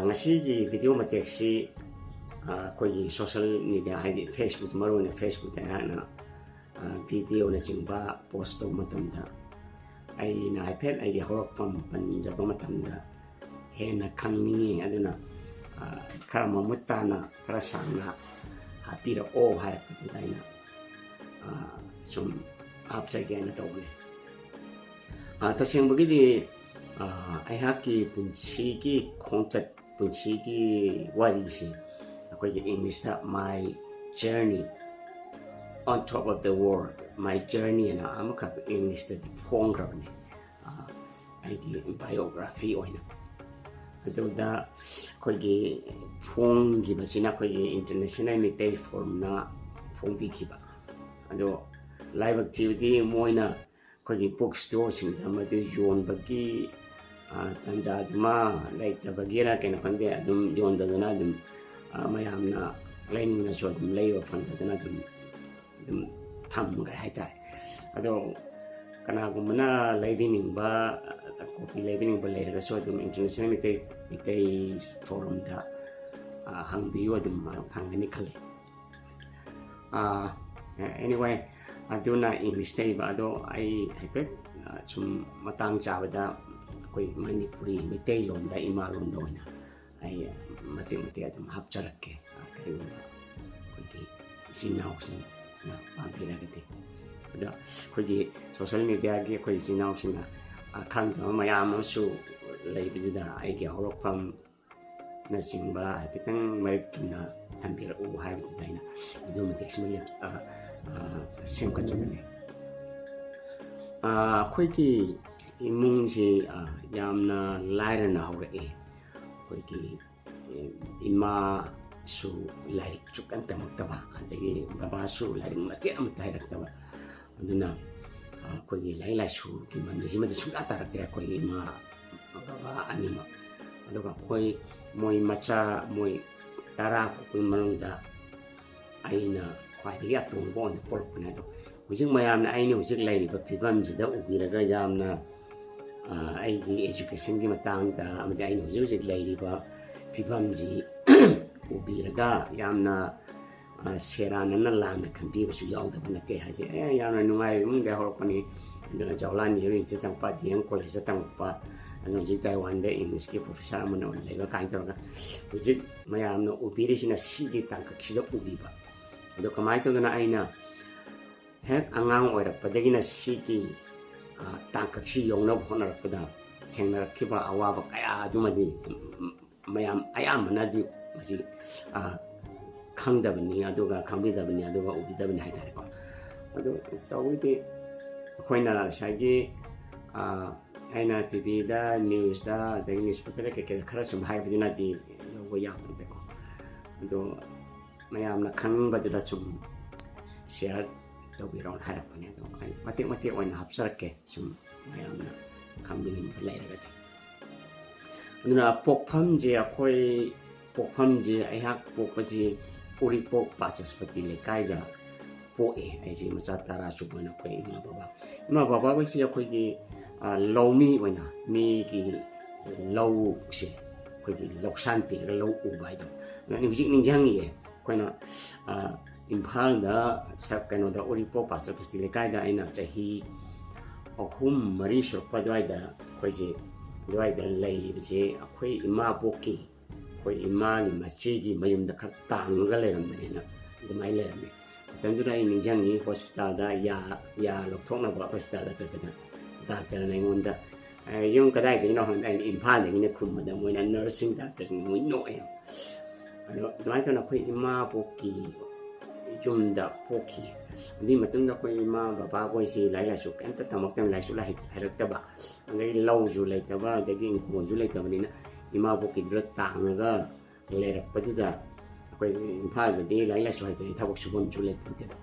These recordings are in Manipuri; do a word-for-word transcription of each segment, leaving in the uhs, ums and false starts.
ꯉꯁꯤꯒꯤ ꯚꯤꯗꯤꯑꯣ ꯃꯇꯦꯛꯁꯤ ꯑꯩꯈꯣꯏꯒꯤ ꯁꯣꯁꯦꯜ ꯃꯤꯗꯤꯌꯥ, ꯍꯥꯏꯗꯤ ꯐꯦꯁꯕꯨꯛ, ꯃꯔꯨꯑꯣꯏꯅ ꯐꯦꯁꯕꯨꯛꯇ ꯑꯩꯍꯥꯛꯅ ꯚꯤꯗꯤꯑꯣꯅꯆꯤꯡꯕ ꯄꯣꯁ ꯇꯧꯕ ꯃꯇꯝꯗ ꯑꯩꯅ ꯍꯥꯏꯐꯦꯠ ꯑꯩꯒꯤ ꯍꯧꯔꯛꯐꯝ ꯄꯟꯖꯕ ꯃꯇꯝꯗ ꯍꯦꯟꯅ ꯈꯪꯅꯤꯡꯉꯤ꯫ ꯑꯗꯨꯅ ꯈꯔ ꯃꯃꯨꯠ ꯇꯥꯅ, ꯈꯔ ꯁꯥꯡꯅ ꯍꯥꯞꯄꯤꯔꯛꯑꯣ ꯍꯥꯏꯔꯛꯄꯗꯨꯗ ꯑꯩꯅ ꯁꯨꯝ ꯍꯥꯞꯆꯒꯦꯅ ꯇꯧꯕꯅꯤ꯫ ꯇꯁꯦꯡꯕꯒꯤꯗꯤ ꯑꯩꯍꯥꯛꯀꯤ ꯄꯨꯟꯁꯤꯒꯤ ꯈꯣꯡꯆꯠ, ꯄꯨꯟꯁꯤꯒꯤ ꯋꯥꯔꯤꯁꯤ ꯑꯩꯈꯣꯏꯒꯤ ꯏꯪꯂꯤꯁꯇ My Journey on Top of the World, My Journey ꯍꯥꯏꯅ ꯑꯃꯈꯛ ꯏꯪꯂꯤꯁꯇꯗꯤ ꯐꯣꯡꯈ꯭ꯔꯕꯅꯤ, ꯑꯩꯒꯤ ꯕꯥꯏꯑꯣꯒ꯭ꯔꯥꯐꯤ ꯑꯣꯏꯅ꯫ ꯑꯗꯨꯗ ꯑꯩꯈꯣꯏꯒꯤ ꯐꯣꯡꯈꯤꯕꯁꯤꯅ ꯑꯩꯈꯣꯏꯒꯤ ꯏꯟꯇꯔꯅꯦꯁꯅꯦꯜ ꯃꯤꯇꯩ ꯐꯣꯔꯝꯅ ꯐꯣꯡꯕꯤꯈꯤꯕ꯫ ꯑꯗꯣ ꯂꯥꯏꯕꯛ ꯊꯤꯕꯗꯤ ꯃꯣꯏꯅ ꯑꯩꯈꯣꯏꯒꯤ ꯕꯨꯛ ꯁ꯭ꯇꯣꯔꯁꯤꯡꯗ ꯃꯗꯨ ꯌꯣꯟꯕꯒꯤ ꯇꯥꯟꯖꯥꯗꯨꯃ ꯂꯩꯇꯕꯒꯤꯔ ꯀꯩꯅꯣ ꯈꯪꯗꯦ, ꯑꯗꯨꯝ ꯌꯣꯟꯗꯗꯅ ꯑꯗꯨꯝ ꯃꯌꯥꯝꯅ ꯂꯩꯅꯤꯡꯉꯁꯨ ꯑꯗꯨꯝ ꯂꯩꯕ ꯐꯪꯗꯗꯅ ꯑꯗꯨꯝ ꯑꯗꯨꯝ ꯊꯝꯈ꯭ꯔꯦ ꯍꯥꯏꯇꯥꯔꯦ꯫ ꯑꯗꯣ ꯀꯅꯥꯒꯨꯝꯕꯅ ꯂꯩꯕꯤꯅꯤꯡꯕ, ꯀꯣꯄꯤ ꯂꯩꯕꯤꯅꯤꯡꯕ ꯂꯩꯔꯒꯁꯨ ꯑꯗꯨꯝ ꯏꯟꯇꯔꯅꯦꯁꯅꯦꯜ ꯃꯤꯇꯩ, ꯃꯤꯇꯩ ꯐꯣꯔꯝꯗ ꯍꯪꯕꯤꯌꯨ, ꯑꯗꯨꯝ ꯐꯪꯒꯅꯤ ꯈꯜꯂꯤ꯫ ꯑꯦꯅꯤꯋꯦ, ꯑꯗꯨꯅ ꯏꯪꯂꯤꯁꯇ ꯏꯕ꯫ ꯑꯗꯣ ꯑꯩ ꯍꯥꯏꯐꯦꯠ ꯁꯨꯝ ꯃꯇꯥꯡ ꯆꯥꯕꯗ ꯑꯩꯈꯣꯏ ꯃꯅꯤꯄꯨꯔꯤ ꯃꯩꯇꯩꯂꯣꯟꯗ, ꯏꯃꯥꯂꯣꯟꯗ ꯑꯣꯏꯅ ꯑꯩ ꯃꯇꯦꯛ ꯃꯇꯦꯛ ꯑꯗꯨꯝ ꯍꯥꯞꯆꯔꯛꯀꯦ, ꯀꯔꯤꯒꯨꯝꯕ ꯑꯩꯈꯣꯏꯒꯤ ꯏꯆꯤꯟ ꯏꯅꯥꯎꯁꯤꯡꯅ ꯄꯥꯝꯕꯤꯔꯒꯗꯤ꯫ ꯑꯗꯣ ꯑꯩꯈꯣꯏꯒꯤ ꯁꯣꯁꯦꯜ ꯃꯤꯗꯤꯌꯥꯒꯤ ꯑꯩꯈꯣꯏ ꯏꯆꯤꯟ ꯏꯅꯥꯎꯁꯤꯡꯅ ꯈꯪꯗꯕ ꯃꯌꯥꯝ ꯑꯃꯁꯨ ꯂꯩꯕꯗꯨꯗ ꯑꯩꯒꯤ ꯍꯧꯔꯛꯐꯝ ꯅꯆꯤꯡꯕ ꯍꯥꯏꯐꯦꯠꯇꯪ ꯃꯔꯤꯛ ꯆꯨꯝꯅ ꯊꯝꯕꯤꯔꯛꯎ ꯍꯥꯏꯕꯗꯨꯗ ꯑꯩꯅ ꯚꯤꯗꯤꯑꯣ ꯃꯇꯦꯛꯁꯤꯃ ꯁꯦꯝꯒꯠꯆꯕꯅꯤ꯫ ꯑꯩꯈꯣꯏꯒꯤ ꯏꯃꯨꯡꯁꯤ ꯌꯥꯝꯅ ꯂꯥꯏꯔꯅ ꯍꯧꯔꯛꯏ꯫ ꯑꯩꯈꯣꯏꯒꯤ ꯏꯃꯥꯁꯨ ꯂꯥꯏꯔꯤꯛ ꯆꯨꯛꯀꯟ ꯇꯝꯃꯛꯇꯕ, ꯑꯗꯒꯤ ꯕꯕꯥꯁꯨ ꯂꯥꯏꯔꯤꯛ ꯃꯆꯦꯠ ꯑꯃꯠꯇ ꯍꯩꯔꯛꯇꯕ꯫ ꯑꯗꯨꯅ ꯑꯩꯈꯣꯏꯒꯤ ꯂꯥꯏꯔꯤꯛ ꯂꯥꯏꯁꯨꯒꯤ ꯃꯔꯝꯁꯤꯃꯗꯤ ꯁꯨꯡꯇꯥ ꯇꯥꯔꯛꯇ꯭ꯔꯦ ꯑꯩꯈꯣꯏꯒꯤ ꯏꯃꯥ ꯕꯕꯥ ꯑꯅꯤꯃꯛ꯫ ꯑꯗꯨꯒ ꯑꯩꯈꯣꯏ, ꯃꯣꯏ ꯃꯆꯥ, ꯃꯣꯏ ꯇꯔꯥ ꯄꯣꯛꯄꯒꯤ ꯃꯅꯨꯡꯗ ꯑꯩꯅ ꯈ꯭ꯋꯥꯏꯗꯒꯤ ꯑꯇꯣꯡꯕ ꯑꯣꯏꯅ ꯄꯣꯛꯂꯛꯄꯅꯦ꯫ ꯑꯗꯣ ꯍꯧꯖꯤꯛ ꯃꯌꯥꯝꯅ ꯑꯩꯅ ꯍꯧꯖꯤꯛ ꯂꯩꯔꯤꯕ ꯐꯤꯕꯝꯁꯤꯗ ꯎꯕꯤꯔꯒ ꯌꯥꯝꯅ ꯑꯩꯒꯤ ꯑꯦꯖꯨꯀꯦꯁꯟꯒꯤ ꯃꯇꯥꯡꯗ ꯑꯃꯗꯤ ꯑꯩꯅ ꯍꯧꯖꯤꯛ ꯍꯧꯖꯤꯛ ꯂꯩꯔꯤꯕ ꯐꯤꯕꯝꯁꯤ ꯎꯕꯤꯔꯒ ꯌꯥꯝꯅ, ꯑ, ꯁꯦꯔꯥꯟꯅꯅ ꯂꯥꯟꯅ ꯈꯟꯕꯤꯕꯁꯨ ꯌꯥꯎꯗꯕ ꯅꯠꯇꯦ꯫ ꯍꯥꯏꯗꯤ, "ꯑꯦ, ꯌꯥꯝꯅ ꯅꯨꯡꯉꯥꯏꯕ ꯏꯃꯨꯡꯗ ꯍꯧꯔꯛꯄꯅꯤ, ꯑꯗꯨꯅ ꯖꯋꯥꯍꯔꯂꯥꯜ ꯅꯦꯍꯔꯨ ꯏꯟꯁꯇꯤꯇ꯭ꯌꯨꯠꯇ ꯇꯝꯃꯛꯄ, ꯗꯤ ꯑꯦꯝ ꯀꯣꯂꯦꯖꯇ ꯇꯝꯃꯛꯄ, ꯑꯗꯨꯅ ꯍꯧꯖꯤꯛ ꯇꯥꯏꯋꯥꯟꯗ ꯏꯪꯂꯤꯁꯀꯤ ꯄ꯭ꯔꯣꯐꯦꯁꯔ ꯑꯃꯅ ꯑꯣꯏꯅ ꯂꯩꯕ" ꯀꯥꯏꯅ ꯇꯧꯔꯒ ꯍꯧꯖꯤꯛ ꯃꯌꯥꯝꯅ ꯎꯕꯤꯔꯤꯁꯤꯅ ꯁꯤꯒꯤ ꯇꯥꯡꯀꯛꯁꯤꯗ ꯎꯕꯤꯕ꯫ ꯑꯗꯣ ꯀꯃꯥꯏꯅ ꯇꯧꯗꯅ ꯑꯩꯅ ꯍꯦꯛ ꯑꯉꯥꯡ ꯑꯣꯏꯔꯛꯄꯗꯒꯤꯅ ꯁꯤꯒꯤ, ꯑ, ꯇꯥꯡꯀꯛꯁꯤ ꯌꯧꯅꯕ ꯍꯣꯠꯅꯔꯛꯄꯗ ꯊꯦꯡꯅꯔꯛꯈꯤꯕ ꯑꯋꯥꯕ ꯀꯌꯥ ꯑꯗꯨꯃꯗꯤ, ꯎꯝ, ꯃꯌꯥꯝ ꯑꯌꯥꯝꯕꯅꯗꯤ ꯃꯁꯤ, ꯑ, ꯈꯪꯗꯕꯅꯤ, ꯑꯗꯨꯒ ꯈꯪꯕꯤꯗꯕꯅꯤ, ꯑꯗꯨꯒ ꯎꯕꯤꯗꯕꯅꯤ ꯍꯥꯏꯇꯥꯔꯦꯀꯣ꯫ ꯑꯗꯨ ꯇꯧꯕꯗꯤ ꯑꯩꯈꯣꯏꯅ ꯉꯁꯥꯏꯒꯤ, ꯑ, ꯑꯩꯅ ꯇꯤ ꯚꯤꯗ, ꯅ꯭ꯌꯨꯁꯇ, ꯑꯗꯒꯤ ꯅ꯭ꯌꯨꯁꯄꯦꯄꯔꯗ ꯀꯩꯀꯩꯗ ꯈꯔ ꯁꯨꯝ ꯍꯥꯏꯕꯗꯨꯅꯗꯤ ꯂꯧꯕ ꯌꯥꯕ ꯅꯠꯇꯦꯀꯣ꯫ ꯑꯗꯣ ꯃꯌꯥꯝꯅ ꯈꯪꯅꯤꯡꯕꯗꯨꯗ ꯁꯨꯝ ꯁꯤꯌꯔ ꯇꯧꯕꯤꯔꯣꯅ ꯍꯥꯏꯔꯛꯄꯅꯦ꯫ ꯑꯗꯣ ꯑꯩ ꯃꯇꯦꯛ ꯃꯇꯦꯛ ꯑꯣꯏꯅ ꯍꯥꯞꯆꯔꯛꯀꯦ, ꯁꯨꯝ ꯃꯌꯥꯝꯅ ꯈꯪꯕꯤꯅꯤꯡꯕ ꯂꯩꯔꯒꯗꯤ꯫ ꯑꯗꯨꯅ ꯄꯣꯛꯐꯝꯁꯦ ꯑꯩꯈꯣꯏ, ꯄꯣꯛꯐꯝꯁꯦ ꯑꯩꯍꯥꯛ ꯄꯣꯛꯄꯁꯤ ꯎꯔꯤꯄꯣꯛ ꯄꯥꯆꯁꯄꯇꯤ ꯂꯩꯀꯥꯏꯗ ꯄꯣꯛꯑꯦ꯫ ꯑꯩꯁꯦ ꯃꯆꯥ ꯇꯔꯥ ꯁꯨꯕ ꯑꯣꯏꯅ ꯄꯣꯛꯑꯦ꯫ ꯏꯃꯥ ꯕꯕꯥ, ꯏꯃꯥ ꯕꯕꯥꯈꯣꯏꯁꯤ ꯑꯩꯈꯣꯏꯒꯤ, ꯑ, ꯂꯧꯃꯤ ꯑꯣꯏꯅ ꯃꯤꯒꯤ ꯂꯧꯁꯦ ꯑꯩꯈꯣꯏꯒꯤ ꯂꯧꯁꯥꯟ ꯄꯤꯔꯒ ꯂꯧ ꯎꯕ ꯍꯥꯏꯗꯣ꯫ ꯑꯗꯨꯅ ꯍꯧꯖꯤꯛ ꯅꯤꯡꯁꯤꯡꯉꯤꯑꯦ꯫ ꯑꯩꯈꯣꯏꯅ, ꯑ, ꯏꯝꯐꯥꯜꯗ ꯁꯛ-, ꯀꯩꯅꯣꯗ ꯎꯔꯤꯄꯣꯛ ꯄꯥꯆꯁꯄꯇꯤ ꯂꯩꯀꯥꯏꯗ ꯑꯩꯅ ꯆꯍꯤ ꯑꯍꯨꯝ ꯃꯔꯤ ꯁꯨꯔꯛꯄ ꯑꯗꯨꯋꯥꯏꯗ ꯑꯩꯈꯣꯏꯁꯦ ꯑꯗꯨꯋꯥꯏꯗ ꯂꯩꯔꯤꯕꯁꯦ ꯑꯩꯈꯣꯏ ꯏꯃꯥꯕꯣꯛꯀꯤ, ꯑꯩꯈꯣꯏ ꯏꯃꯥꯒꯤ ꯃꯆꯦꯒꯤ ꯃꯌꯨꯝꯗ ꯈꯔ ꯇꯥꯡꯉꯒ ꯂꯩꯔꯝꯕꯅꯤꯅ ꯑꯗꯨꯃꯥꯏꯅ ꯂꯩꯔꯝꯃꯤ꯫ ꯃꯇꯝꯗꯨꯗ ꯑꯩ ꯅꯤꯡꯁꯤꯡꯉꯤ, ꯍꯣꯁꯄꯤꯇꯥꯜꯗ ꯌꯥ, ꯌꯥ ꯂꯧꯊꯣꯛꯅꯕ ꯍꯣꯁꯄꯤꯇꯥꯜꯗ ꯆꯠꯄꯗ ꯗꯥꯛꯇꯔꯅ ꯑꯩꯉꯣꯟꯗ, "ꯑꯦ, ꯌꯨꯝ ꯀꯗꯥꯏꯗꯒꯤꯅꯣ?" ꯍꯪꯕꯗ ꯑꯩꯅ "ꯏꯝꯐꯥꯜꯗꯒꯤꯅꯦ" ꯈꯨꯝꯕꯗ ꯃꯣꯏꯅ ꯅꯔꯁꯁꯤꯡ ꯗꯥꯛꯇꯔꯁꯤꯡ ꯃꯣꯏ ꯅꯣꯛꯑꯦ꯫ ꯑꯗꯣ ꯑꯗꯨꯃꯥꯏꯅ ꯇꯧꯅ ꯑꯩꯈꯣꯏ ꯏꯃꯥꯕꯣꯛꯀꯤ ꯌꯨꯝꯗ ꯄꯣꯛꯈꯤ꯫ ꯑꯗꯨꯒꯤ ꯃꯇꯨꯡꯗ ꯑꯩꯈꯣꯏ ꯏꯃꯥ ꯕꯕꯥꯈꯣꯏꯁꯤ ꯂꯥꯏꯔꯤꯛ ꯂꯥꯏꯁꯨ ꯀꯩꯝꯇ ꯇꯝꯃꯛꯇꯕ, ꯂꯥꯏꯔꯤꯛꯁꯨ ꯂꯥꯏ-, ꯍꯩꯔꯛꯇꯕ, ꯑꯗꯒꯤ ꯂꯧꯁꯨ ꯂꯩꯇꯕ, ꯑꯗꯒꯤ ꯏꯪꯈꯣꯜꯁꯨ ꯂꯩꯇꯕꯅꯤꯅ ꯏꯃꯥꯕꯣꯛꯀꯤꯗꯨꯗ ꯇꯥꯡꯉꯒ ꯂꯩꯔꯛꯄꯗꯨꯗ ꯑꯩꯈꯣꯏ ꯏꯝꯐꯥꯜꯗꯗꯤ ꯂꯥꯏꯔꯤꯛ ꯂꯥꯏꯁꯨ ꯍꯩꯇ꯭ꯔꯗꯤ ꯊꯕꯛ ꯁꯨꯐꯝꯁꯨ ꯂꯩꯄꯣꯟꯇꯦꯗꯣ꯫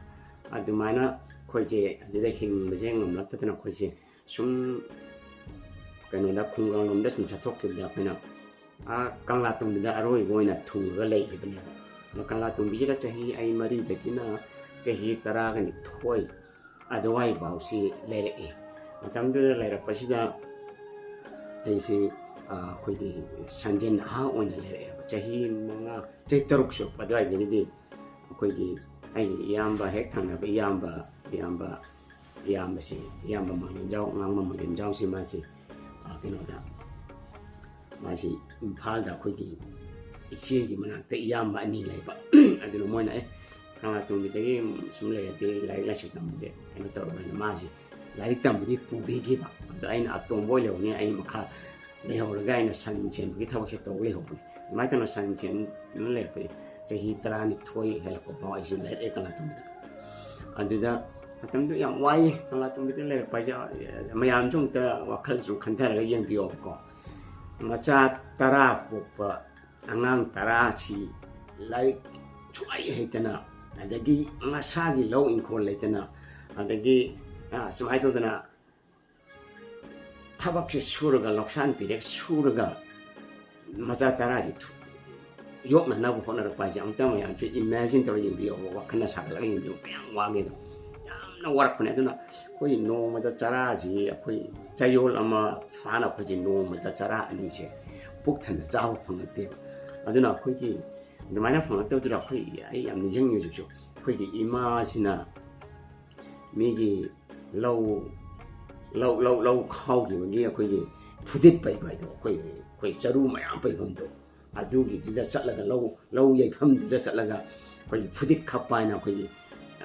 ꯑꯗꯨꯃꯥꯏꯅ ꯑꯩꯈꯣꯏꯁꯦ ꯑꯗꯨꯗ ꯍꯤꯡꯕꯁꯦ ꯉꯝꯂꯛꯇꯗꯅ ꯑꯩꯈꯣꯏꯁꯦ ꯁꯨꯝ ꯀꯩꯅꯣꯗ ꯈꯨꯡꯒꯪꯂꯣꯝꯗ ꯁꯨꯝ ꯆꯠꯊꯣꯛꯈꯤꯕꯗ ꯑꯩꯈꯣꯏꯅ ꯑꯥ ꯀꯪꯂꯥꯇꯣꯡꯕꯤꯗ ꯑꯔꯣꯏꯕ ꯑꯣꯏꯅ ꯊꯨꯡꯉꯒ ꯂꯩꯈꯤꯕꯅꯦꯕ꯫ ꯑꯗꯣ ꯀꯪꯂꯥꯇꯣꯡꯕꯤꯁꯤꯗ ꯆꯍꯤ ꯑꯩ ꯃꯔꯤꯗꯒꯤꯅ ꯆꯍꯤ ꯇꯔꯥꯒ ꯅꯤꯊꯣꯏ ꯑꯗꯨꯋꯥꯏ ꯐꯥꯎꯁꯤ ꯂꯩꯔꯛꯏ꯫ ꯃꯇꯝꯗꯨꯗ ꯂꯩꯔꯛꯄꯁꯤꯗ ꯑꯩꯁꯤ ꯑꯩꯈꯣꯏꯒꯤ ꯁꯟꯖꯦꯟ ꯅꯍꯥ ꯑꯣꯏꯅ ꯂꯩꯔꯛꯑꯦꯕ꯫ ꯆꯍꯤ ꯃꯉꯥ, ꯆꯍꯤ ꯇꯔꯨꯛ ꯁꯨꯔꯛꯄ ꯑꯗꯨꯋꯥꯏꯗꯒꯤꯗꯤ ꯑꯩꯈꯣꯏꯒꯤ ꯑꯩꯒꯤ ꯏꯌꯥꯝꯕ, ꯍꯦꯛ ꯊꯪꯅꯕ ꯏꯌꯥꯝꯕ, ꯏꯌꯥꯝꯕ, ꯏꯌꯥꯝꯕꯁꯤ, ꯏꯌꯥꯝꯕ ꯃꯥꯂꯦꯝꯖꯥꯎ, ꯉꯥꯡꯕ ꯃꯥꯂꯦꯝꯖꯥꯎꯁꯤ ꯃꯥꯁꯤ, ꯑ, ꯀꯩꯅꯣꯗ, ꯃꯥꯁꯤ ꯏꯝꯐꯥꯜꯗ ꯑꯩꯈꯣꯏꯒꯤ ꯏꯆꯦꯒꯤ ꯃꯅꯥꯛꯇ ꯏꯌꯥꯝꯕ ꯑꯅꯤ ꯂꯩꯕ꯫ ꯑꯗꯨꯅ ꯃꯣꯏꯅ, "ꯑꯦ, ꯀꯪꯂꯥꯇꯣꯡꯕꯤꯗꯒꯤ ꯁꯨꯝ ꯂꯩꯔꯗꯤ ꯂꯥꯏꯔꯤꯛ ꯂꯥꯏꯁꯨ ꯇꯝꯕꯗꯤ ꯀꯩꯅꯣ ꯇꯧꯔꯕꯅꯤꯅ ꯃꯥꯁꯤ ꯂꯥꯏꯔꯤꯛ ꯇꯝꯕꯗꯤ ꯄꯨꯕꯤꯈꯤꯕ꯫ ꯑꯗꯣ ꯑꯩꯅ ꯑꯇꯣꯝꯕ ꯑꯣꯏ ꯂꯩꯍꯧꯅꯤ, ꯑꯩ ꯃꯈꯥ ꯂꯩꯍꯧꯔꯒ ꯑꯩꯅ ꯁꯟ ꯁꯦꯟꯕꯒꯤ ꯊꯕꯛꯁꯦ ꯇꯧ ꯂꯩꯍꯧꯕꯅꯤ"꯫ ꯑꯗꯨꯃꯥꯏꯅ ꯇꯧꯅ ꯁꯟ ꯁꯦꯟꯗꯨꯅ ꯂꯩꯔꯛꯄꯗꯤ ꯆꯍꯤ ꯇꯔꯥꯅꯤꯊꯣꯏ ꯍꯦꯜꯂꯛꯄ ꯐꯥꯎ ꯑꯩꯁꯦ ꯂꯩꯔꯛꯑꯦ ꯀꯪꯂꯥꯇꯣꯡꯕꯤꯗ꯫ ꯑꯗꯨꯗ ꯃꯇꯝꯗꯨ ꯌꯥꯝ ꯋꯥꯏꯌꯦ꯫ ꯀꯪꯂꯥꯇꯣꯡꯕꯤꯗ ꯂꯩꯔꯛꯄ ꯍꯥꯏꯁꯦ, ꯑ, ꯃꯌꯥꯝꯁꯨ ꯑꯝꯇ ꯋꯥꯈꯜꯁꯨ ꯈꯟꯊꯔꯒ ꯌꯦꯡꯕꯤꯌꯣꯕꯀꯣ꯫ ꯃꯆꯥ ꯇꯔꯥ ꯄꯣꯛꯄ ꯑꯉꯥꯡ ꯇꯔꯥꯁꯤ ꯂꯥꯏꯔꯤꯛ ꯁꯨꯡꯍꯩ ꯍꯩꯇꯅ, ꯑꯗꯒꯤ ꯃꯁꯥꯒꯤ ꯂꯧ ꯏꯪꯈꯣꯜ ꯂꯩꯇꯅ, ꯑꯗꯒꯤ, ꯑ, ꯁꯨꯃꯥꯏꯅ ꯇꯧꯗꯅ ꯊꯕꯛꯁꯦ ꯁꯨꯔꯒ, ꯂꯧꯁꯥꯟ ꯄꯤꯔꯦꯛ ꯁꯨꯔꯒ ꯃꯆꯥ ꯇꯔꯥꯁꯤ ꯊꯨ-, ꯌꯣꯛꯅꯅꯕ ꯍꯣꯠꯅꯔꯛꯄ ꯍꯥꯏꯁꯦ ꯑꯃꯨꯛꯇ ꯃꯌꯥꯝꯁꯨ imagine ꯇꯧꯔꯒ ꯌꯦꯡꯕꯤꯌꯣꯕ, ꯋꯥꯈꯜꯅ ꯁꯥꯒꯠꯂꯒ ꯌꯦꯡꯕꯤꯌꯣ, ꯀꯌꯥꯝ ꯋꯥꯒꯦꯗꯣ꯫ ꯌꯥꯝꯅ ꯋꯥꯔꯛꯄꯅꯦ꯫ ꯑꯗꯨꯅ ꯑꯩꯈꯣꯏ ꯅꯣꯡꯃꯗ ꯆꯔꯥꯁꯤ, ꯑꯩꯈꯣꯏ ꯆꯌꯣꯜ ꯑꯃ ꯐꯥꯅ ꯑꯩꯈꯣꯏꯁꯦ ꯅꯣꯡꯃꯗ ꯆꯔꯥ ꯑꯅꯤꯁꯦ ꯄꯨꯛ ꯊꯟꯅ ꯆꯥꯕ ꯐꯪꯉꯛꯇꯦꯕ꯫ ꯑꯗꯨꯅ ꯑꯩꯈꯣꯏꯒꯤ ꯑꯗꯨꯃꯥꯏꯅ ꯐꯪꯉꯛꯇꯕꯗꯨꯗ ꯑꯩꯈꯣꯏ, ꯑꯩ ꯌꯥꯝ ꯅꯤꯡꯁꯤꯡꯉꯤ ꯍꯧꯖꯤꯛꯁꯨ꯫ ꯑꯩꯈꯣꯏꯒꯤ ꯏꯃꯥꯁꯤꯅ ꯃꯤꯒꯤ ꯂꯧ, ꯂꯧ, ꯂꯧ, ꯂꯧ ꯈꯥꯎꯈꯤꯕꯒꯤ ꯑꯩꯈꯣꯏꯒꯤ ꯐꯨꯗꯤꯠ ꯄꯩꯕ ꯍꯥꯏꯗꯣ, ꯑꯩꯈꯣꯏ, ꯑꯩꯈꯣꯏ ꯆꯔꯨ ꯃꯌꯥꯝ ꯄꯩꯐꯝꯗꯣ, ꯑꯗꯨꯒꯤꯗꯨꯗ ꯆꯠꯂꯒ, ꯂꯧ, ꯂꯧ ꯌꯩꯐꯝꯗꯨꯗ ꯆꯠꯂꯒ ꯑꯩꯈꯣꯏꯒꯤ ꯐꯨꯗꯤꯠ ꯈꯞꯄ ꯍꯥꯏꯅ ꯑꯩꯈꯣꯏꯒꯤ,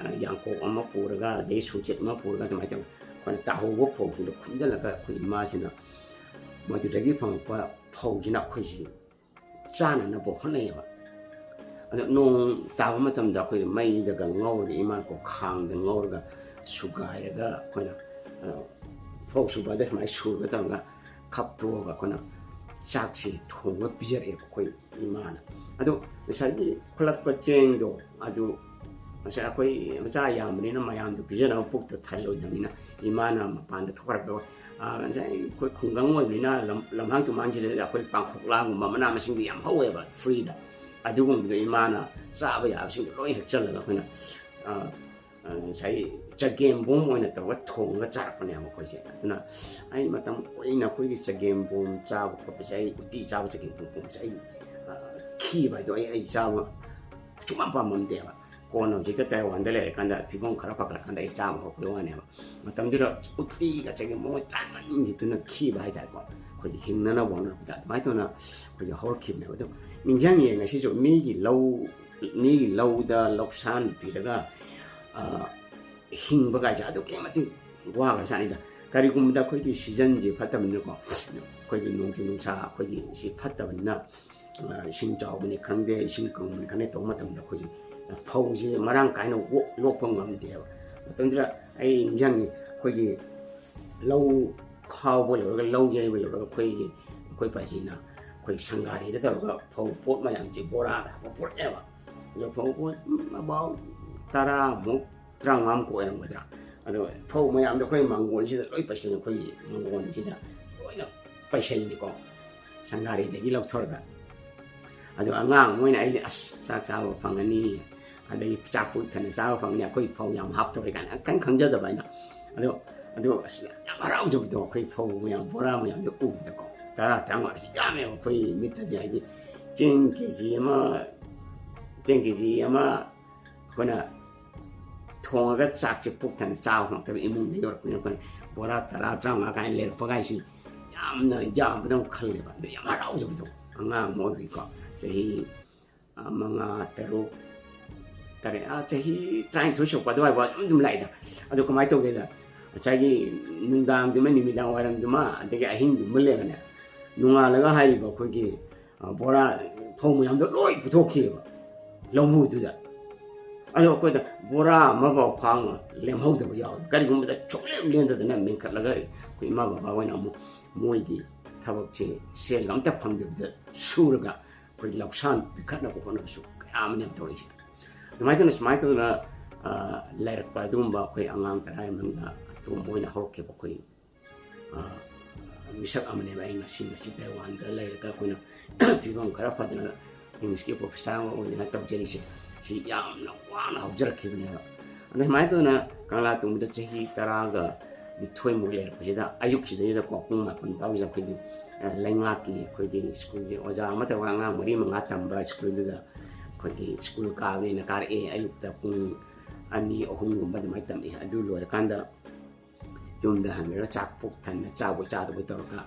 ꯑ, ꯌꯥꯡꯀꯣꯛ ꯑꯃ ꯄꯨꯔꯒ, ꯑꯗꯩ ꯁꯨꯡꯆꯤꯠ ꯑꯃ ꯄꯨꯔꯒ, ꯑꯗꯨꯃꯥꯏꯅ ꯇꯧꯔꯒ ꯑꯩꯈꯣꯏꯅ ꯇꯥꯍꯧꯕ ꯐꯧꯁꯤꯡꯗꯣ ꯈꯨꯟꯖꯤꯜꯂꯒ ꯑꯩꯈꯣꯏ ꯏꯃꯥꯁꯤꯅ ꯃꯗꯨꯗꯒꯤ ꯐꯪꯉꯛꯄ ꯐꯧꯁꯤꯅ ꯑꯩꯈꯣꯏꯁꯤ ꯆꯥꯅꯅꯕ ꯍꯣꯠꯅꯩꯌꯦꯕ꯫ ꯑꯗꯣ ꯅꯣꯡ ꯇꯥꯕ ꯃꯇꯝꯗ ꯑꯩꯈꯣꯏꯅ ꯃꯩꯗꯒ ꯉꯧꯔꯒ, ꯏꯃꯥꯅꯀꯣ ꯈꯥꯡꯗ ꯉꯧꯔꯒ ꯁꯨꯒꯥꯏꯔꯒ ꯑꯩꯈꯣꯏꯅ, ꯑ, ꯐꯧ ꯁꯨꯕꯗ ꯁꯨꯃꯥꯏꯅ ꯁꯨꯔꯒ ꯇꯧꯔꯒ ꯈꯞꯇꯣꯛꯑꯒ ꯑꯩꯈꯣꯏꯅ ꯆꯥꯛꯁꯤ ꯊꯣꯡꯉꯒ ꯄꯤꯖꯔꯛꯑꯦꯕ ꯑꯩꯈꯣꯏ ꯏꯃꯥꯅ꯫ ꯑꯗꯣ ꯉꯁꯥꯏꯒꯤ ꯈꯨꯜꯂꯛꯄ ꯆꯦꯡꯗꯣ, ꯑꯗꯨ ꯉꯁꯥꯏ ꯑꯩꯈꯣꯏ ꯃꯆꯥ ꯌꯥꯝꯕꯅꯤꯅ ꯃꯌꯥꯝꯗꯣ ꯄꯤꯖꯅꯕ ꯄꯨꯛꯇꯣ ꯊꯜꯂꯣꯏꯗꯕꯅꯤꯅ ꯏꯃꯥꯅ ꯃꯄꯥꯟꯗ ꯊꯣꯛꯈ꯭ꯔꯒ, ꯑ, ꯉꯁꯥꯏ ꯑꯩꯈꯣꯏ ꯈꯨꯡꯒꯪ ꯑꯣꯏꯕꯅꯤꯅ ꯂꯝ-, ꯂꯝꯍꯥꯡ ꯇꯨꯝꯍꯥꯡꯁꯤꯗ ꯑꯩꯈꯣꯏ ꯄꯥꯡꯈꯣꯛꯂꯥꯒꯨꯝꯕ ꯃꯅꯥ ꯃꯁꯤꯡꯗꯤ ꯌꯥꯝ ꯍꯧꯋꯦꯕ ꯐ꯭ꯔꯤꯗ꯫ ꯑꯗꯨꯒꯨꯝꯕꯗꯣ ꯏꯃꯥꯅ ꯆꯥꯕ ꯌꯥꯕꯁꯤꯡꯗꯣ ꯂꯣꯏ ꯍꯦꯛꯆꯜꯂꯒ ꯑꯩꯈꯣꯏꯅ, ꯑ, ꯑ, ꯉꯁꯥꯏ ꯆꯒꯦꯝꯕꯣꯝ ꯑꯣꯏꯅ ꯇꯧꯔꯒ ꯊꯣꯡꯉꯒ ꯆꯥꯔꯛꯄꯅꯦꯕ ꯑꯩꯈꯣꯏꯁꯦ꯫ ꯑꯗꯨꯅ ꯑꯩ ꯃꯇꯝ ꯀꯨꯏꯅ ꯑꯩꯈꯣꯏꯒꯤ ꯆꯒꯦꯝꯕꯣꯝ ꯆꯥꯕ ꯈꯣꯠꯄꯁꯦ, ꯑꯩ ꯎꯇꯤ ꯆꯥꯕ, ꯆꯒꯦꯝꯄꯣꯝ ꯄꯣꯝꯕꯁꯦ ꯑꯩ, ꯑ, ꯈꯤꯕ ꯍꯥꯏꯗꯣ ꯑꯩ, ꯑꯩ ꯆꯥꯕ ꯁꯨꯡꯄꯥꯝ ꯄꯥꯝꯃꯝꯗꯦꯕ꯫ ꯀꯣꯟꯅ ꯍꯧꯖꯤꯛꯇ ꯇꯥꯏꯋꯥꯟꯗ ꯂꯩꯔꯀꯥꯟꯗ, ꯐꯤꯕꯝ ꯈꯔ ꯐꯒꯠꯂꯀꯥꯟꯗ ꯑꯩ ꯆꯥꯕ ꯍꯧꯔꯛꯄꯩ ꯋꯥꯅꯦꯕ꯫ ꯃꯇꯝꯗꯨꯗ ꯎꯇꯤꯒ ꯆꯒꯦꯝꯄꯣꯝꯒ ꯆꯥꯃꯟꯈꯤꯗꯨꯅ ꯈꯤꯕ ꯍꯥꯏꯇꯥꯔꯦꯀꯣ꯫ ꯑꯩꯈꯣꯏꯒꯤ ꯍꯤꯡꯅꯅꯕ ꯍꯣꯠꯅꯔꯛꯄꯗ ꯑꯗꯨꯃꯥꯏꯅ ꯇꯧꯅ ꯑꯩꯈꯣꯏꯁꯦ ꯍꯧꯔꯛꯈꯤꯕꯅꯦꯕ꯫ ꯑꯗꯣ ꯅꯤꯡꯁꯤꯡꯉꯦ ꯉꯁꯤꯁꯨ, ꯃꯤꯒꯤ ꯂꯧ, ꯃꯤꯒꯤ ꯂꯧꯗ ꯂꯧꯁꯥꯟ ꯄꯤꯔꯒ, ꯑ, ꯍꯤꯡꯕ ꯀꯥꯏꯁꯦ ꯑꯗꯨꯛꯀꯤ ꯃꯇꯤꯛ ꯋꯥꯈ꯭ꯔꯖꯥꯠꯅꯤꯗ꯫ ꯀꯔꯤꯒꯨꯝꯕꯗ ꯑꯩꯈꯣꯏꯒꯤ ꯁꯤꯖꯟꯁꯦ ꯐꯠꯇꯕꯅꯤꯅꯀꯣ, ꯑꯩꯈꯣꯏꯒꯤ ꯅꯣꯡꯖꯨ ꯅꯨꯡꯁꯥ ꯑꯩꯈꯣꯏꯒꯤ ꯁꯤ ꯐꯠꯇꯕꯅꯤꯅ, ꯑ, ꯏꯁꯤꯡ ꯆꯥꯎꯕꯅꯤ ꯈꯪꯗꯦ, ꯏꯁꯤꯡ ꯀꯪꯕꯅꯤ ꯈꯪꯗꯦ, ꯇꯧꯕ ꯃꯇꯝꯗ ꯑꯩꯈꯣꯏꯒꯤ ꯐꯧꯁꯦ ꯃꯔꯥꯡ ꯀꯥꯏꯅ ꯑꯣꯛ-, ꯂꯣꯛꯄ ꯉꯝꯗꯦꯕ꯫ ꯃꯇꯝꯗꯨꯗ ꯑꯩ ꯅꯤꯡꯁꯤꯡꯉꯤ, ꯑꯩꯈꯣꯏꯒꯤ ꯂꯧ ꯈꯥꯎꯕ ꯂꯣꯏꯔꯒ, ꯂꯧ ꯌꯩꯕ ꯂꯣꯏꯔꯒ, ꯑꯩꯈꯣꯏꯒꯤ, ꯑꯩꯈꯣꯏ ꯄꯥꯖꯤꯅ ꯑꯩꯈꯣꯏ ꯁꯪꯒꯥꯔꯤꯗ ꯇꯧꯔꯒ ꯐꯧ ꯄꯣꯠ ꯃꯌꯥꯝꯁꯦ ꯕꯣꯔꯥꯗ ꯍꯥꯞꯄ ꯄꯨꯔꯛꯑꯦꯕ꯫ ꯑꯗꯣ ꯐꯧ ꯄꯣꯠ, ꯎꯝ, about ꯇꯔꯥꯃꯨꯛ, ꯇꯔꯥꯃꯉꯥꯃꯨꯛ ꯑꯣꯏꯔꯝꯒꯗ꯭ꯔꯥ꯫ ꯑꯗꯣ ꯐꯧ ꯃꯌꯥꯝꯗꯣ ꯑꯩꯈꯣꯏ ꯃꯥꯡꯒꯣꯟꯁꯤꯗ ꯂꯣꯏ ꯄꯩꯁꯜꯂꯦ, ꯑꯩꯈꯣꯏꯒꯤ ꯃꯥꯡꯒꯣꯟꯁꯤꯗ ꯂꯣꯏꯅ ꯄꯩꯁꯜꯂꯤꯀꯣ, ꯁꯪꯒꯥꯔꯤꯗꯒꯤ ꯂꯧꯊꯣꯔꯒ꯫ ꯑꯗꯣ ꯑꯉꯥꯡ ꯑꯃ ꯑꯣꯏꯅ ꯑꯩꯗꯤ, "ꯑꯁ, ꯆꯥꯛ ꯆꯥꯕ ꯐꯪꯉꯅꯤ, ꯑꯗꯒꯤ ꯆꯥꯛ ꯄꯨꯛ ꯊꯟꯅ ꯆꯥꯕ ꯐꯪꯉꯅꯤ, ꯑꯩꯈꯣꯏ ꯐꯧ ꯌꯥꯝ ꯍꯥꯞꯇꯧꯔꯦ" ꯀꯥꯏꯅ ꯀꯩꯝ ꯈꯪꯖꯗꯕ ꯑꯩꯅ꯫ ꯑꯗꯣ, ꯑꯗꯣ ꯑꯁ, ꯌꯥꯝ ꯍꯔꯥꯎꯖꯕꯗꯣ, ꯑꯩꯈꯣꯏ ꯐꯧ ꯃꯌꯥꯝ, ꯕꯣꯔꯥ ꯃꯌꯥꯝꯗꯣ ꯎꯕꯗꯀꯣ, ꯇꯔꯥ, ꯇꯔꯥꯃꯉꯥ ꯑꯁꯤ ꯌꯥꯝꯃꯦꯕ ꯑꯩꯈꯣꯏ ꯃꯤꯠꯇꯗꯤ꯫ ꯍꯥꯏꯗꯤ ꯆꯦꯡ ꯀꯦ ꯖꯤ ꯑꯃ, ꯆꯦꯡ ꯀꯦ ꯖꯤ ꯑꯃ ꯑꯩꯈꯣꯏꯅ ꯊꯣꯡꯉꯒ ꯆꯥꯛꯁꯦ ꯄꯨꯛ ꯊꯟꯅ ꯆꯥꯕ ꯐꯪꯉꯛꯇꯕ ꯏꯃꯨꯡꯗ ꯌꯧꯔꯛꯄꯅꯤꯅ, ꯑꯩꯈꯣꯏꯅ ꯕꯣꯔꯥ ꯇꯔꯥ, ꯇꯔꯥꯃꯉꯥ ꯀꯥꯏꯅ ꯂꯩꯔꯛꯄ ꯀꯥꯏꯁꯤ ꯌꯥꯝꯅ ꯌꯥꯝꯕꯗꯧꯅ ꯈꯜꯂꯦꯕ꯫ ꯑꯗ ꯌꯥꯝ ꯍꯔꯥꯎꯖꯕꯗꯣ, ꯑꯉꯥꯡ ꯑꯃ ꯑꯣꯏꯕꯒꯤꯀꯣ, ꯆꯍꯤ, ꯑ, ꯃꯉꯥ, ꯇꯔꯨꯛ, ꯇꯔꯦꯠ, ꯑ, ꯆꯍꯤ ꯇꯔꯥꯅꯤꯊꯣꯏ ꯁꯨꯔꯛꯄ ꯑꯗꯨꯋꯥꯏꯐꯥꯎ ꯑꯗꯨꯝ, ꯑꯗꯨꯝ ꯂꯥꯛꯏꯗ꯫ ꯑꯗꯣ ꯀꯃꯥꯏꯅ ꯇꯧꯒꯦꯗ, ꯉꯁꯥꯏꯒꯤ ꯅꯨꯡꯗꯥꯡꯗꯨꯃ, ꯅꯨꯃꯤꯗꯥꯡ ꯋꯥꯏꯔꯝꯗꯨꯃ, ꯑꯗꯒꯤ ꯑꯍꯤꯡꯗꯨꯃ ꯂꯩꯔꯒꯅꯦ, ꯅꯣꯡꯉꯥꯜꯂꯒ ꯍꯥꯏꯔꯤꯕ ꯑꯩꯈꯣꯏꯒꯤ, ꯑ, ꯕꯣꯔꯥ, ꯐꯧ ꯃꯌꯥꯝꯗꯣ ꯂꯣꯏ ꯄꯨꯊꯣꯛꯈꯤꯑꯕ ꯂꯧꯃꯨꯗꯨꯗ꯫ ꯑꯗꯣ ꯑꯩꯈꯣꯏꯗ ꯕꯣꯔꯥ ꯑꯃꯐꯥꯎ ꯈꯥꯡꯅ ꯂꯦꯝꯍꯧꯗꯕ ꯌꯥꯎꯋꯦ꯫ ꯀꯔꯤꯒꯨꯝꯕꯗ ꯁꯨꯡꯂꯦꯝ ꯂꯦꯝꯗꯗꯅ ꯃꯦꯟꯈꯠꯂꯒ ꯑꯩꯈꯣꯏ ꯏꯃꯥ ꯕꯕꯥ ꯍꯣꯏꯅ ꯑꯃꯨꯛ ꯃꯣꯏꯒꯤ ꯊꯕꯛꯁꯦ ꯁꯦꯜ ꯑꯝꯇ ꯐꯪꯗꯕꯤꯗ ꯁꯨꯔꯒ ꯑꯩꯈꯣꯏ ꯂꯧꯁꯥꯟ ꯄꯤꯈꯠꯅꯕ ꯍꯣꯠꯅꯕꯁꯨ ꯀꯌꯥ ꯑꯃꯅꯦꯕ ꯇꯧꯔꯛꯏꯁꯦ꯫ ꯑꯗꯨꯃꯥꯏꯅ ꯇꯧꯅ, ꯁꯨꯃꯥꯏꯅ ꯇꯧꯗꯅ, ꯑ, ꯂꯩꯔꯛꯄ ꯑꯗꯨꯒꯨꯝꯕ ꯑꯩꯈꯣꯏ ꯑꯉꯥꯡ ꯇꯔꯥꯒꯤ ꯃꯅꯨꯡꯗ ꯑꯇꯣꯝꯕ ꯑꯣꯏꯅ ꯍꯧꯔꯛꯈꯤꯕ ꯑꯩꯈꯣꯏ ꯑ, ꯃꯤꯁꯛ ꯑꯃꯅꯦꯕ꯫ ꯑꯩ ꯉꯁꯤ, ꯉꯁꯤ ꯇꯥꯏꯋꯥꯟꯗ ꯂꯩꯔꯒ ꯑꯩꯈꯣꯏꯅ ꯐꯤꯕꯝ ꯈꯔ ꯐꯗꯅ ꯏꯪꯂꯤꯁꯀꯤ ꯄ꯭ꯔꯣꯐꯦꯁꯔ ꯑꯃ ꯑꯣꯏꯗꯅ ꯇꯧꯖꯔꯤꯁꯦ꯫ ꯁꯤ ꯌꯥꯝꯅ ꯋꯥꯅ ꯍꯧꯖꯔꯛꯈꯤꯕꯅꯦꯕ꯫ ꯑꯗꯨꯃꯥꯏꯅ ꯇꯧꯗꯅ ꯀꯪꯂꯥ ꯇꯣꯡꯕꯗ ꯆꯍꯤ ꯇꯔꯥꯒ ꯅꯤꯊꯣꯏꯃꯨꯛ ꯂꯩꯔꯛꯄꯁꯤꯗ, ꯑꯌꯨꯛꯁꯤꯗꯩꯗ ꯀꯣ ꯄꯨꯡ ꯃꯥꯄꯟ ꯐꯥꯎꯁꯤꯗ ꯑꯩꯈꯣꯏꯒꯤ, ꯑ, ꯂꯩꯉꯥꯛꯀꯤ, ꯑꯩꯈꯣꯏꯒꯤ ꯁ꯭ꯀꯨꯜꯒꯤ ꯑꯣꯖꯥ ꯑꯃ ꯇꯧꯔꯒ ꯑꯉꯥꯡ ꯃꯔꯤ ꯃꯉꯥ ꯇꯝꯕ ꯁ꯭ꯀꯨꯜꯗꯨꯗ ꯑꯩꯈꯣꯏꯒꯤ ꯁ꯭ꯀꯨꯜ ꯀꯥꯕꯅꯦꯅ ꯀꯥꯔꯛꯑꯦ꯫ ꯑꯌꯨꯛꯇ ꯄꯨꯡ ꯑꯅꯤ ꯑꯍꯨꯝꯒꯨꯝꯕ ꯑꯗꯨꯃꯥꯏꯅ ꯇꯝꯃꯛꯑꯦ꯫ ꯑꯗꯨ ꯂꯣꯏꯔꯀꯥꯟꯗ ꯌꯨꯝꯗ ꯍꯟꯈ꯭ꯔꯒ ꯆꯥꯛ ꯄꯨꯛ ꯊꯟꯅ ꯆꯥꯕꯣꯏ ꯆꯥꯗꯕꯣꯏ ꯇꯧꯔꯒ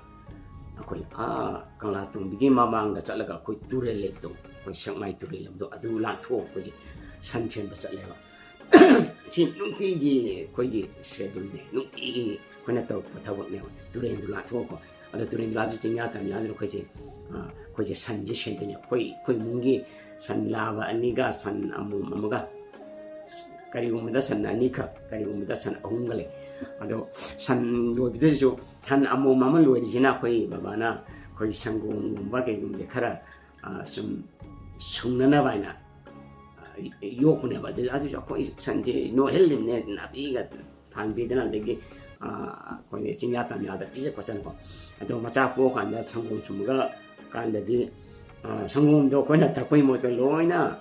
ꯑꯩꯈꯣꯏ ꯑꯥ ꯀꯪꯂꯥ ꯇꯣꯡꯕꯤꯒꯤ ꯃꯃꯥꯡꯗ ꯆꯠꯂꯒ ꯑꯩꯈꯣꯏ ꯇꯨꯔꯦꯜ ꯂꯩꯕꯗꯣ, ꯑꯩꯈꯣꯏ ꯁꯦꯛꯃꯥꯏ ꯇꯨꯔꯦꯜ ꯂꯩꯕꯗꯣ, ꯑꯗꯨ ꯂꯥꯟꯊꯣꯛꯑꯒ ꯑꯩꯈꯣꯏꯁꯦ ꯁꯟ ꯁꯦꯟꯕ ꯆꯠꯂꯦꯕ꯫ ꯁꯤ ꯅꯨꯡꯇꯤꯒꯤ ꯑꯩꯈꯣꯏꯒꯤ ꯁꯦꯗꯨꯜꯅꯦ, ꯅꯨꯡꯇꯤꯒꯤ ꯑꯩꯈꯣꯏꯅ ꯇꯧꯔꯛꯄ ꯊꯕꯛꯅꯦꯕ꯫ ꯇꯨꯔꯦꯟꯗꯨ ꯂꯥꯟꯊꯣꯛꯑꯀꯣ, ꯑꯗꯣ ꯇꯨꯔꯦꯟꯗꯨ ꯂꯥꯟꯊꯣꯛ ꯆꯤꯡꯌꯥ ꯇꯝꯌꯥꯗꯅ ꯑꯩꯈꯣꯏꯁꯦ, ꯑ, ꯑꯩꯈꯣꯏꯁꯦ ꯁꯟꯁꯦ ꯁꯦꯟꯗꯣꯏꯅꯦ꯫ ꯑꯩꯈꯣꯏ, ꯑꯩꯈꯣꯏ ꯏꯃꯨꯡꯒꯤ ꯁꯟ ꯂꯥꯕ ꯑꯅꯤꯒ ꯁꯟ ꯑꯃꯣꯝ ꯑꯃꯒ, ꯀꯔꯤꯒꯨꯝꯕꯗ ꯁꯟ ꯑꯅꯤꯈꯛ, ꯀꯔꯤꯒꯨꯝꯕꯗ ꯁꯟ ꯑꯍꯨꯝꯒ ꯂꯩ꯫ ꯑꯗꯣ ꯁꯟ ꯂꯣꯏꯕꯗꯁꯨ ꯁꯟ ꯑꯃꯣꯝ ꯑꯃ ꯂꯣꯏꯔꯤꯁꯤꯅ ꯑꯩꯈꯣꯏ ꯕꯕꯥꯅ ꯑꯩꯈꯣꯏ ꯁꯪꯒꯣꯝꯒꯨꯝꯕ ꯀꯩꯒꯨꯝꯕꯁꯦ ꯈꯔ, ꯑ, ꯁꯨꯝ ꯁꯨꯡꯅꯅꯕ ꯍꯥꯏꯅ, ꯑ, ꯌꯣꯛꯄꯅꯦꯕ꯫ ꯑꯗꯨ, ꯑꯗꯨꯁꯨ ꯑꯩꯈꯣꯏ ꯁꯟꯁꯦ ꯅꯣꯏꯍꯜꯂꯤꯕꯅꯦ, ꯅꯥꯄꯤꯒ ꯊꯥꯡꯕꯤꯗꯅ, ꯑꯗꯒꯤ, ꯑ, ꯑꯩꯈꯣꯏꯅ ꯆꯤꯡꯌꯥ ꯇꯝꯌꯥꯗ ꯄꯤꯖ ꯈꯣꯠꯇꯅꯀꯣ꯫ ꯑꯗꯣ ꯃꯆꯥ ꯄꯣꯛꯑꯀꯥꯟꯗ ꯁꯪꯒꯣꯝ ꯁꯨꯝꯕꯒ ꯀꯥꯟꯗꯗꯤ, ꯑ, ꯁꯪꯒꯣꯝꯗꯣ ꯑꯩꯈꯣꯏꯅ ꯊꯛꯄꯒꯤ ꯃꯍꯨꯠꯇ ꯂꯣꯏꯅ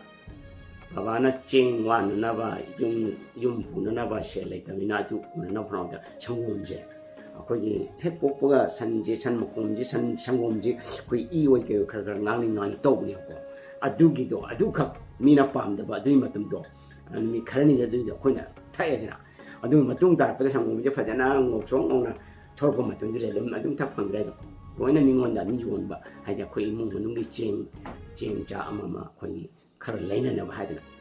ꯕꯕꯥꯅ ꯆꯦꯡ ꯋꯥꯟꯅꯅꯕ, ꯌꯨꯝ, ꯌꯨꯝ ꯄꯨꯅꯅꯕ ꯁꯦꯜ ꯂꯩꯇꯕꯅꯤꯅ ꯑꯗꯨ ꯄꯨꯅꯅꯕ ꯍꯣꯠꯅꯕꯗ ꯁꯪꯒꯣꯝꯁꯦ ꯑꯩꯈꯣꯏꯒꯤ ꯍꯦꯛ ꯄꯣꯛꯄꯒ ꯁꯟꯁꯦ, ꯁꯟ ꯃꯈꯣꯝꯁꯦ, ꯁꯟ ꯁꯪꯒꯣꯝꯁꯦ ꯑꯩꯈꯣꯏ ꯏ ꯑꯣꯏ ꯀꯩ ꯑꯣꯏ ꯈꯔ ꯈꯔ ꯉꯥꯡꯂꯤ ꯉꯥꯡꯂꯤ ꯇꯧꯕꯅꯦꯕꯀꯣ꯫ ꯑꯗꯨꯒꯤꯗꯣ, ꯑꯗꯨꯈꯛ ꯃꯤꯅ ꯄꯥꯝꯗꯕ ꯑꯗꯨꯒꯤ ꯃꯇꯝꯗꯣ, ꯅꯨꯃꯤꯠ ꯈꯔꯅꯤꯗ ꯑꯗꯨꯏꯗꯣ ꯑꯩꯈꯣꯏꯅ ꯊꯛꯑꯦꯗꯅ꯫ ꯑꯗꯨꯒꯤ ꯃꯇꯨꯡ ꯇꯥꯔꯛꯄꯗ ꯁꯪꯒꯣꯝꯁꯦ ꯐꯖꯅ ꯉꯧꯁꯣꯛ ꯉꯧꯅ ꯊꯣꯛꯂꯛꯄ ꯃꯇꯝꯗꯨꯗ ꯑꯗꯨꯝ, ꯑꯗꯨꯝ ꯊꯛ ꯐꯪꯗ꯭ꯔꯦ꯫ ꯑꯗꯨꯝ ꯂꯣꯏꯅ ꯃꯤꯉꯣꯟꯗ ꯑꯗꯨꯝ ꯌꯣꯟꯕ, ꯍꯥꯏꯗꯤ ꯑꯩꯈꯣꯏ ꯏꯃꯨꯡ ꯃꯅꯨꯡꯒꯤ ꯆꯦꯡ, ꯆꯦꯡ ꯆꯥꯛ ꯑꯃ ꯑꯃ ꯑꯩꯈꯣꯏꯒꯤ ꯈꯔ ꯂꯩꯅꯅꯕ ꯍꯥꯏꯗꯅ꯫